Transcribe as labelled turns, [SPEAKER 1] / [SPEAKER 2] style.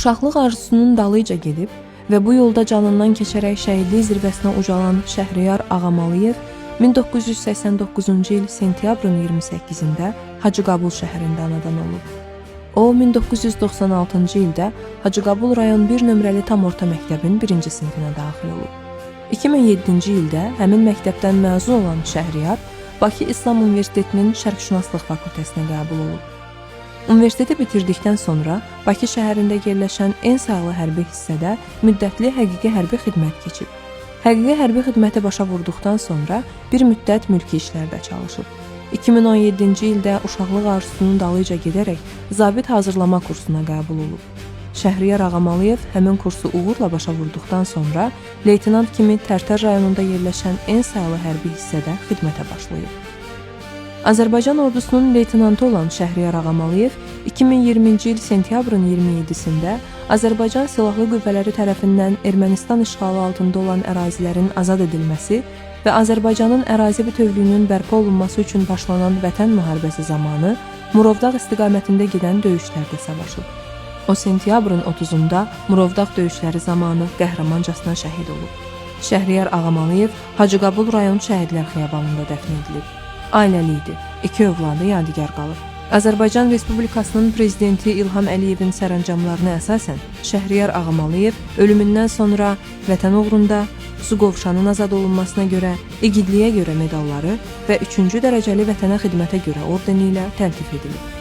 [SPEAKER 1] Uşaqlıq arzusunun dalıyca gedib və bu yolda canından keçərək şəhidlik zirvəsinə ucalan Şəhriyar Ağamalıyev 1989-cu il sentyabrın 28-də Hacıqabul şəhərində anadan olub. O 1996-cı ildə Hacıqabul rayon 1 nömrəli tam orta məktəbin 1-ci sinifinə daxil olub. 2007-ci ildə həmin məktəbdən məzun olan Şəhriyar Bakı İslam Universitetinin Şərqşünaslıq fakültəsinə qəbul olub. Universiteti bitirdikdən sonra Bakı şəhərində yerləşən N saylı hərbi hissədə müddətli həqiqi hərbi xidmət keçib. Həqiqi hərbi xidməti başa vurduqdan sonra bir müddət mülki işlərdə çalışıb. 2017-ci ildə uşaqlıq arzusunun dalıyca gedərək zabit hazırlama kursuna qəbul olub. Şəhriyar Ağamalıyev həmin kursu uğurla başa vurduqdan sonra leytenant kimi Tərtər rayonunda yerləşən N saylı hərbi hissədə xidmətə başlayıb. Azərbaycan ordusunun leytenantı olan Şəhriyar Ağamalıyev 2020-ci il sentyabrın 27-sində Azərbaycan Silahlı Qüvvələri tərəfindən Ermənistan işğalı altında olan ərazilərin azad edilməsi və Azərbaycanın ərazi bütövlüyünün bərpa olunması üçün başlanan Vətən müharibəsi zamanı Murovdağ istiqamətində gedən döyüşlərdə savaşıb. O sentyabrın 30-da Murovdağ döyüşləri zamanı qəhrəmancasına şəhid olub. Şəhriyar Ağamalıyev Hacıqabul rayon Şəhidlər Xiyabanında dəfn edilib. Ailəli idi. 2 övladı yadigar qalıb. Azərbaycan Respublikasının prezidenti İlham Əliyevin sərəncamlarına əsasən Şəhriyar Ağamalıyev ölümündən sonra Vətən uğrunda, Suqovuşanın azad olunmasına görə, İgidliyə görə medalları və 3-cü dərəcəli Vətənə xidmətə görə ordeni ilə təltif edilib.